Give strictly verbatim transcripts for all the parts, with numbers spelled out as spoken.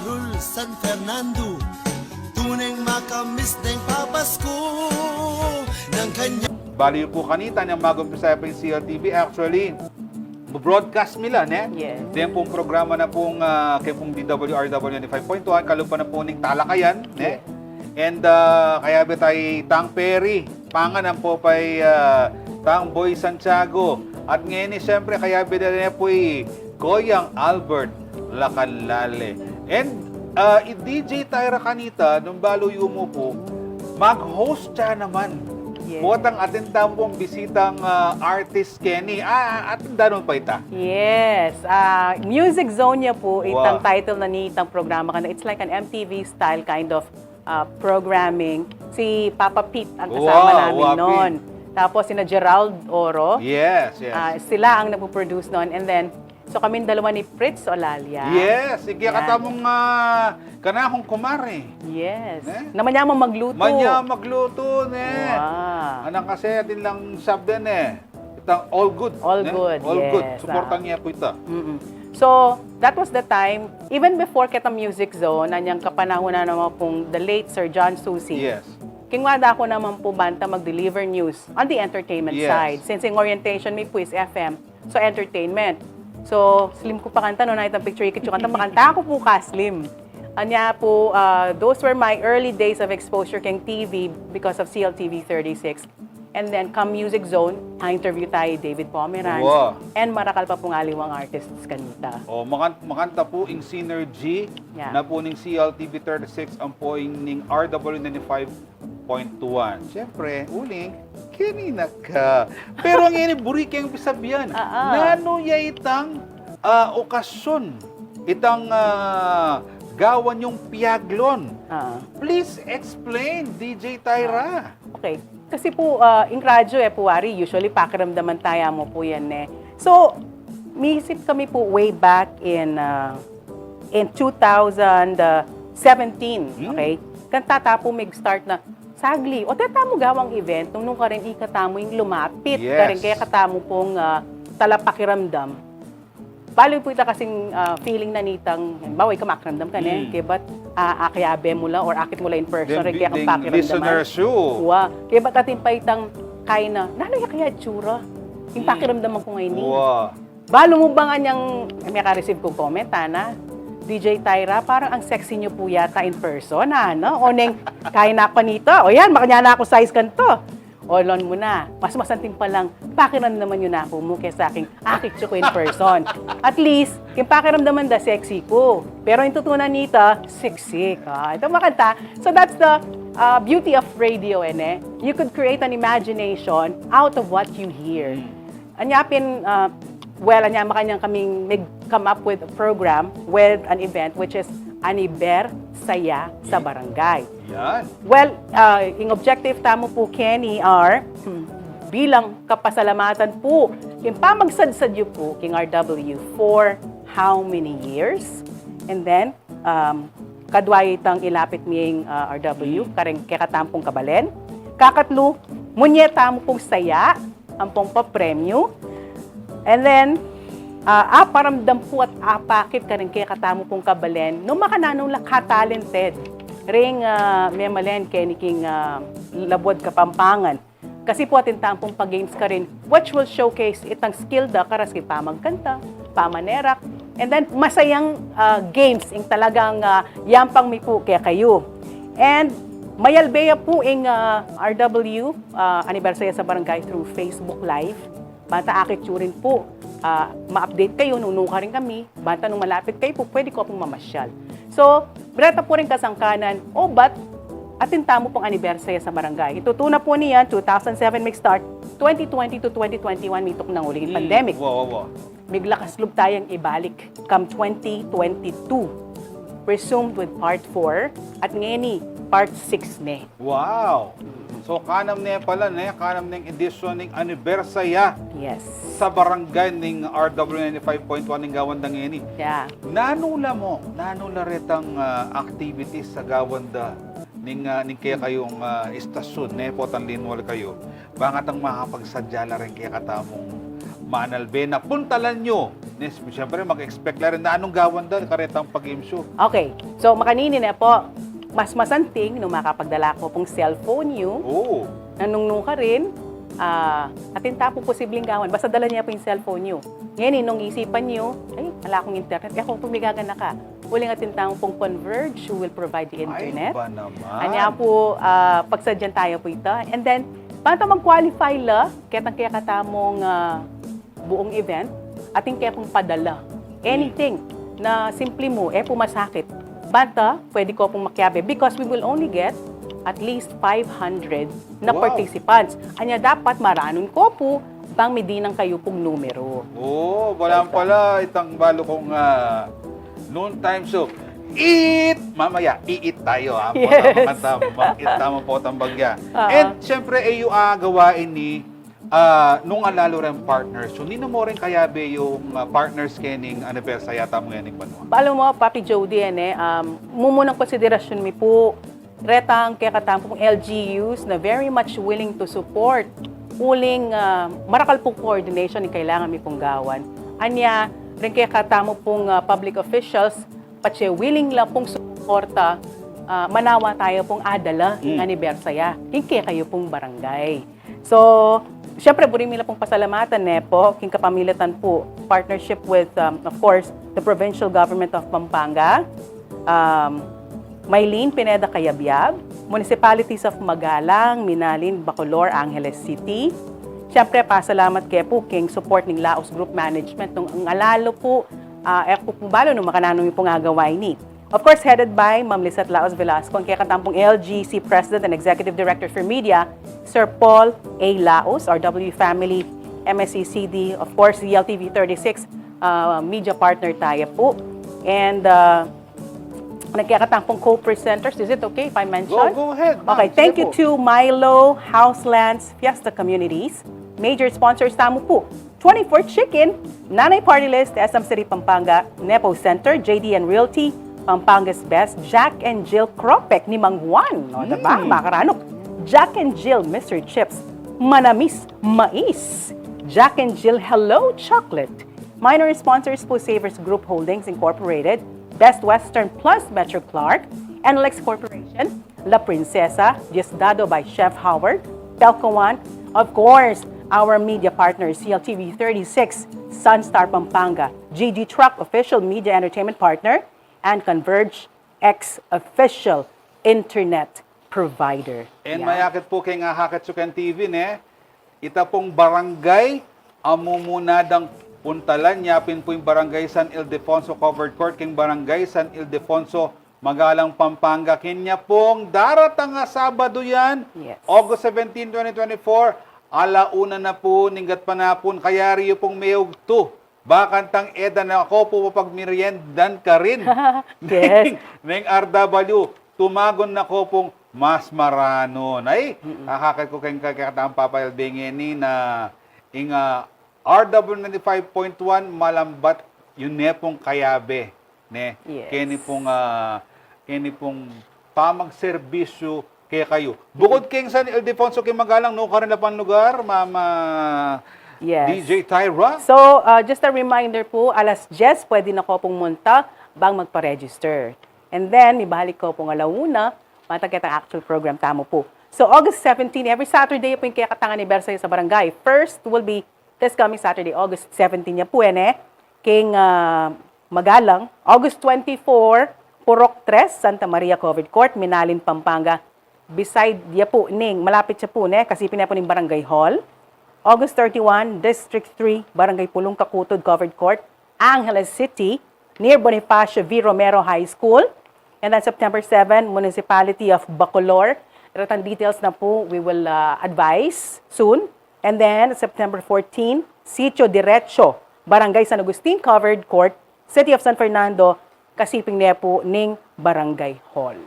Lul San Fernando, tuneng makamiss deng papasku nang kanya. Bali yu pu kanita nang mag-umpisa ya pu ing C L T V, actually, broadcast mi la, ne? Yes. Deng pung programa na pung, ah, keng pung D W R W ninety-five point one, kalupa na pu ning talakayan, ne? Yes. And, ah, kayabe taya i Tang Perry Pangan, ampo pa i, ah, Tang Boy Santiago. At ngeni, siyempre, kayabe da ne pu i Koyang Albert Lacanlale. And, ah, i D J Tyra kanita, nung balu yu mu pu, mag-host ya naman. Yes. Potang atin tamu pung bisitang, ah, artist keni. Ah, atin da naman pa ita. Yes. Ah, Music Zone ya pu, itang title na nitang programa kanita. It's like an M T V style kind of, ah, programming. Si Papa Pete ang kasama namin nun. Tapos sina Gerald Oro. Yes, yes. Ah, sila ang nagpo-produce nun. And then, so kaming dalawa ni Fritz Olalia. Yes, sige, katamung, ah, kanakung kumare. Yes. Ne? Na manyamang magluto. Manyamang magluto, ne? Wow. Anang kasi, atin lang sabyan, eh. Itang all good, ne? All good, yes. All good. Suportan ya pu ita. Mm-mm. So, that was the time, even before keta Music Zone, anyang kapanahunan naman pung the late Sir John Susi. Yes. King wada ku naman pu banta mag-deliver news on the entertainment side. Yes. Since ing orientation mi pu is F M, so entertainment. So, slim ku pa kanta, no, nakita picture, ikit yu kanta, makanta ku pu ka slim. Anya pu, ah, those were my early days of exposure keng T V because of C L T V thirty-six. And then, come Music Zone, a-interview tayo i David Pomeranz. Wow. And marakal pa pung aliwang artists kanita. Oh, makan-, makanta pu ing synergy na pu ning C L T V thirty-six, ampo ing ning R W ninety-five point one. Siyempre, uling, kanina ka. Pero ngeni, buri keng pisabyan. Ah, ah. Nanu ya itang, ah, okasyon, itang, ah, gawan yung piaglon? Ah. Please explain, D J Tyra. Okay. Kasi pu, ah, ing radyo e pu wari, usually pakiramdaman taya mu pu yan, eh. So, misip kami pu way back in, ah, in two thousand seventeen, okay? Kanta ta pu mig-start na, sagli, o, teta mu gawang event, nung, nung karin ikatamu ing lumapit, karin kekatamu pung, ah, talapakiramdam. Balu pu ita kasing, ah, feeling na nitang, halimbawa, ika makiramdam ka ne, kebat, ah, akiabe mu la or akit mu la in person, ring kekang pakiramdaman. Listeners yu. Wa, kebat atin pa itang kaina, nanu ya kaya itsura? Ing pakiramdaman ku ngeni. Wa. Balu mu bang anyang, meka-receive kung comment, ana, D J Tyra, parang ang sexy niyo po yata in person, ano? O neng, kaina ku kanita. O yan, makanyan na ku size kanita. O, lon mu na, mas masanting pa lang, pakiramdaman yu na ku mu kesa king akit yu ku in person. At least, king pakiramdaman da, sexy ku. Pero ing tutunan nita, sexy ka. Ita makanta. So that's the, uh, beauty of radio, e ne? You could create an imagination out of what you hear. Anya pin, uh, well, anya makanyan kaming mig-come up with a program, with an event, which is Anibersaya sa Barangay. Yan. Well, ah, ing objective tamu pu keni are, hmm, bilang kapasalamatan pu king pamagsadsad yu pu king R W for how many years? And then, um, kadwa itang ilapit mi ing, ah, R W, kareng kekatamu pung kabalen. Kakatlu, munye tamu pung saya ampong papremyu. And then, ah, aparamdam pu at apakit karing kekatamu pung kabalen nung makananu la ka-talented ring, ah, memalen keni king, ah, Labuad Kapampangan. Kasi pu atin tamu pung pa-games karin, which will showcase itang skill da karas king pamagkanta, pamanerak, and then masayang, ah, games ing talagang, ah, yampang mi pu kekayu. And mayalbe ya pu ing, ah, R W, ah, Anibersaya sa Barangay through Facebook Live. Banta akit yu rin pu, ah, ma-update kayu nung nukarin kami, banta nung malapit kayu pu, pwede kayu pung mamasyal. So, reta pu ring kasangkanan, o ba't atin tamu pung Anibersaya sa Barangay? Itutu na pu niyan, two thousand seven mig-start, twenty twenty to twenty twenty-one mituknang uling pandemic. Wa, wa, wa. Miglakas lub tayang ibalik kam twenty twenty-two. Resumed with part four, at ngeni part six ne. Wow! So, kanam ne pala, ne? Kanam neng edisyon ning Anibersaya sa Barangay ning R W ninety-five point one ning gawan da ngeni. Yeah. Nanu la mu, nanu la retang, ah, activities sa gawan da ning, ah, ning kekayung, ah, istasyon, ne? Potang linwal kayu. Bang atang makapagsadya la ring kekatamung manalbe na puntalan yu Siyempre, mag-expect la rin na anung gawan da karetang pag-imsyo. Okay. So, makanini ne pu, mas masanting nung makapagdala ko pung cellphone yu. Oo. Nanung nukarin, ah, atin ta pu posibleng gawan. Basta dala ne pu ing cellphone yu. Ngeni, nung isipan yu, "Ay, ala kung internet. E, aku pu migaganaka." Uling atin ta pung Converge, who will provide the internet. Ay, ba naman? Anya pu, ah, pagsadyan taya pu ita. And then, banta mag-qualify la, ketang kekatamung, ah, buung event, atin ke pung padala. Anything na simple mu, e pu masakit. Banta, pwede ko pung makiabe because we will only get at least five hundred na Wow. participants. Anya dapat maranun ko pu, bang midinan kayu pung numero. Oo, wala pala itang balu kung ah, noon time. So, eat! Mamaya, eat tayo. Ha? Yes. Makanta, mag-eat tamu pu tambagya. Ah. And, syempre, e yu agawain ini, ah, nung alalu rin partners. So, ninu mu rin kayabe yung ah, partners kening anibersaryu tamu ngening banua? Balu mu, Papi Jody, ene, um, mumunang konsiderasyun mi pu, retang kekatamu pung L G Us na very much willing to support. Uling, ah, marakal pung coordination ing kailangan mi pung gawan. Anya, ring kekatamu pung ah, public officials, patse willing la pung sumuporta, ah, manawa taya pung adala ing Mm. anibersaryu king kekayu pung barangay. So, syempre, buri mi la pung pasalamatan, ne pu, king kapamilatan pu, partnership with, um, of course, the Provincial Government of Pampanga, um, Mylene Pineda Cayabyab, Municipalities of Magalang, Minalin, Bacolor, Angeles City. Syempre, pasalamat ke pu king support ning Laos Group Management nung ang alalu pu, ah, e ku pu balu nung makananu mi pung agawa ini. Of course, headed by Ma'am Lizette Laos Velasco, ang kekatamu pung L G C President and Executive Director for Media, Sir Paul A Laos, R W Family, M S C C D, of course, the L T V thirty-six, uh, media partner taya pu. And uh, ang kekatamu pung co-presenters, is it okay if I mention? Go, go ahead, ma'am. Okay, thank Sige you po. To Milo, Houselands, Fiesta Communities, major sponsors tamu pu. Twenty-four Chicken, Nanay Party List, S M City Pampanga, Nepo Center, J D N Realty, Pampanga's Best, Jack and Jill Cropek ni Mang Juan. O, diba? Mm. Makaranuk. Jack and Jill Mister Chips, Manamis Mais, Jack and Jill Hello Chocolate. Minor sponsors pu, Savers Group Holdings Incorporated, Best Western Plus Metro Clark, Enlex Corporation, La Princesa, Diosdado by Chef Howard, Pelco One, of course, our media partners, C L T V thirty-six, Sunstar Pampanga, G G Truck, official media entertainment partner, and Converge X, official internet provider. And Yan. Mayakit pu keng Ahakatsukan T V, ne? Ita pung barangay a mumuna dang puntalan, yapin pu ing Barangay San Ildefonso Covered Court keng Barangay San Ildefonso, Magalang, Pampanga. Kenya pung daratang a Sabadu yan, Yes. August seventeen, twenty twenty-four, ala una na pu ning gatpanapun, kayari yu pung meugtu. Bakantang e da na ko pu mapagmeriendan karin. Yes. Neng R W, tumagun na ko pung mas maranun. Ay, akakit ku keng kekatang Papa L B ngeni na ing, ah, R W ninety-five point one, malambat yu ne pung kayabe, ne? Yes. Keni pung, ah, keni pung pamagserbisyu kekayu. Bukud keng San Ildefonso keng Magalang, nukarin la pang lugar, Mama Yes. D J Tyra? So, uh, just a reminder pu, alas dyes pwede na ko pung munta bang magpa-register. And then, mibalik ko pung ala una, bang ketang actual program tamu pu. So, August seventeen, every Saturday pu ing kekatang anibersaryu sa barangay. First will be this coming Saturday, August seventeen ya pu, ene, keng, uh, Magalang, August twenty-four, Purok Tres, Santa Maria Covered Court, Minalin, Pampanga. Beside ya pu ning, malapit ya pu, ne, kasi pin ya pu ning Barangay Hall. August thirty-one, District three, Barangay Pulong Kakutud Covered Court, Angeles City, near Bonifacio V. Romero High School. And then September seven, Municipality of Bacolor. Retang details na pu, we will, uh, advise soon. And then September fourteen, Sitio Derecho, Barangay San Agustin Covered Court, City of San Fernando, kasi pin ne pu ning Barangay Hall.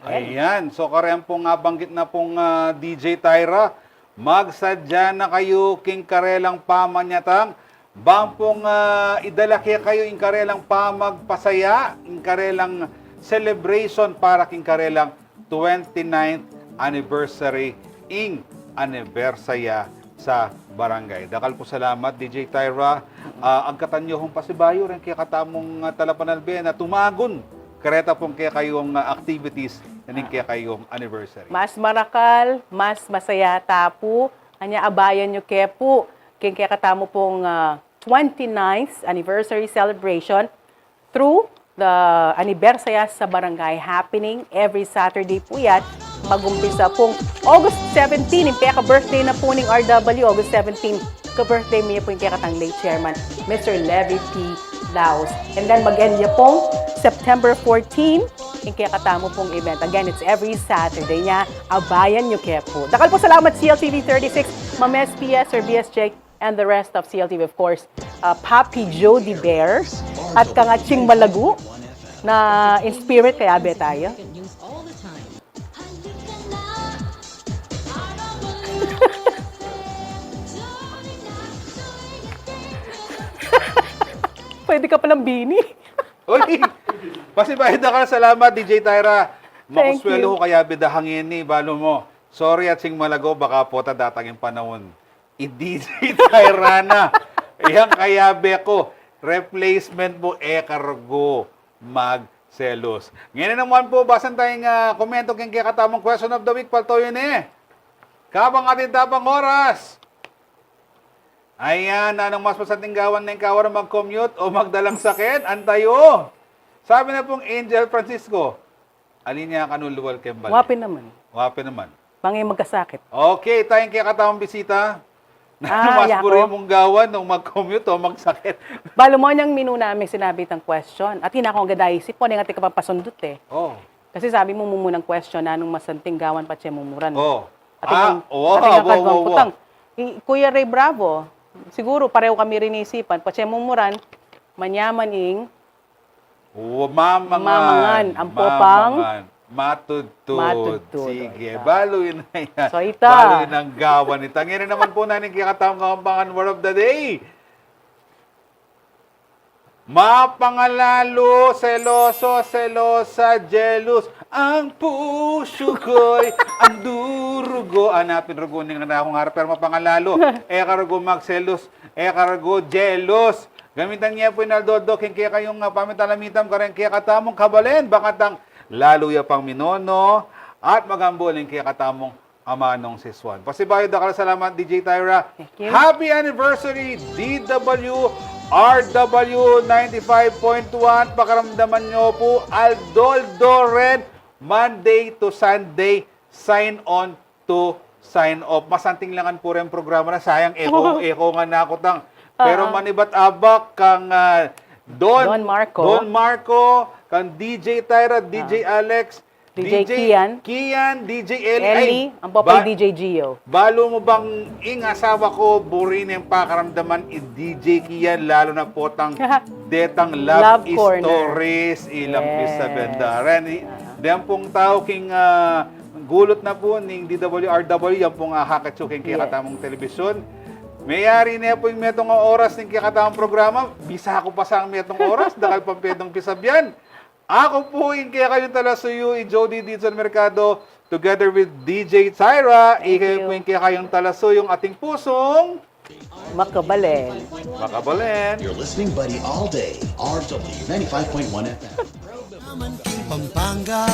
Ayan. Ayan. So, kareng pung nabanggit na pung, ah, D J Tyra, magsadya na kayu king karelang pamanyatang, bang pung, ah, idala kekayu ing karelang pamagpasaya, ing karelang celebration para king karelang twenty-ninth anniversary ing anibersarya sa barangay. Dakal pung salamat, D J Tyra. ah, agkatan yu hong pasibayu reng kekatamung, ah, talapanalbe na tumagun kareta pung kekayung, ah, activities na ning kekayung anniversary. Mas marakal, mas masaya ta pu, anya abayan yu ke pu, keng kekatamu pung, ah, twenty-ninth anniversary celebration through the Anibersaya sa Barangay happening every Saturday pu yan. Mag-umpisa pung August seventeen, ing peka-birthday na pu ning R W, August seventeen, ka-birthday mi pu ing kekatang late chairman, Mister Levy P. Laos. And then mag-end ya pung September fourteen, ing kekatamu pung event. Again, it's every Saturday nya, abayan yu ke pu. Dakal pung salamat, C L T V thirty-six, Ma'am S P S, Sir B S J, and the rest of C L T V, of course, uh, Papi Jody Bear, at kang Ching Malagu, na in spirit, kayabe tayu. Pwede ka palang bini. Uy! Pasibayu dakal salamat, D J Tyra. Thank you. Makuswelu ku kayabe da hangin ini, balu mu. Sorry, Ching Malagu, baka pota datang ing panaun, i D J Tyra na. Yang kayabe ku, replacement mu, e kargu magselus. Ngeni naman pu, basan tayung, ah, komento keng kekatamung question of the week, paltoyu ne. Kabang atin ta pang oras. Ayan, nanung mas masanting gawan neng kawaru, mag-commute o magdalang sakit? Antayu. Sabi na pung Angel Francisco, alin ya kanu lual keng bale? Wa pin naman. Wa pin naman. Bang e magkasakit. Okay, tayung kekatamung bisita. Ah, mas buri mung gawan nung mag-commute o magsakit? Balu mu, inyang minuna ming sinabi itang question. At ina kung agad aisip ku, neng atin ka pang pasundut e. Oh. Kasi sabi mu, mumunang question, nanung masanting gawan patse mumuran? Oh. Atin kang, ah, wow, atin kang wow, kadwang wow, kutang. I, Kuya Ray Bravo, siguru pareho kami rin isipan, patse mumuran, manyaman ing Wa-, mamangan. Mamangan. Ampo pang mamangan. Matudtud. Matudtud. Sige. O, ita. Balu yu na yan. So, ita. Balu yu nang gawan ita. Ngeni naman pu, nanu ing kekatamung Kapampangan word of the day? Mapangalalu, seloso, selosa, jealous. Ang pusu ko'y andurugo. Anapin rugo ning anak kung harap, pero mapangalalu. E kargu magselus, e kargu jealous. Gamitan ye pu ing aldo-aldo keng kekayung, ah, pamitalamitam kareng kekatamung kabalen, bakantang lalu ya pang minono at magambul ing kekatamung amanung sisuan. Pasibayu dakal salamat, D J Tyra. Thank you. Happy anniversary, D W R W ninety-five point one. Pakaramdaman yu pu, aldo-aldo rin, Monday to Sunday, sign on to sign off. Masanting la ngan pu reng programa na, sayang, eko, eko ngan aku tang. Pero manibat abak kang, ah, Don, Don Marco. Don Marco, kang D J Tyra, D J Alex, D J Kian. Kian, D J Eli. Eli, ay, ampo pang D J Gio. Balu mu bang ing asawa ku, buri neng pakaramdaman i D J Kian, lalu na potang detang love stories, ilang pisa benda. Ren, i-, den pung tau king, ah, gulut na pu ning D W R W, yan pung, ah, hakit yu keng kekatamung telebisyon. Meyari ne pu ing metung a oras ning kekatamung programa, bisa ku pa sang metung oras, dakal pang pedung pisabian. Aku pu ing kekayung talasuyu, i Jody Dizon Mercado, together with D J Tyra, ikayu pu ing kekayung talasuyung ating pusung makabalen. Makabalen. Your listening buddy all day, R W ninety-five point one F M. Naman king Pampanga.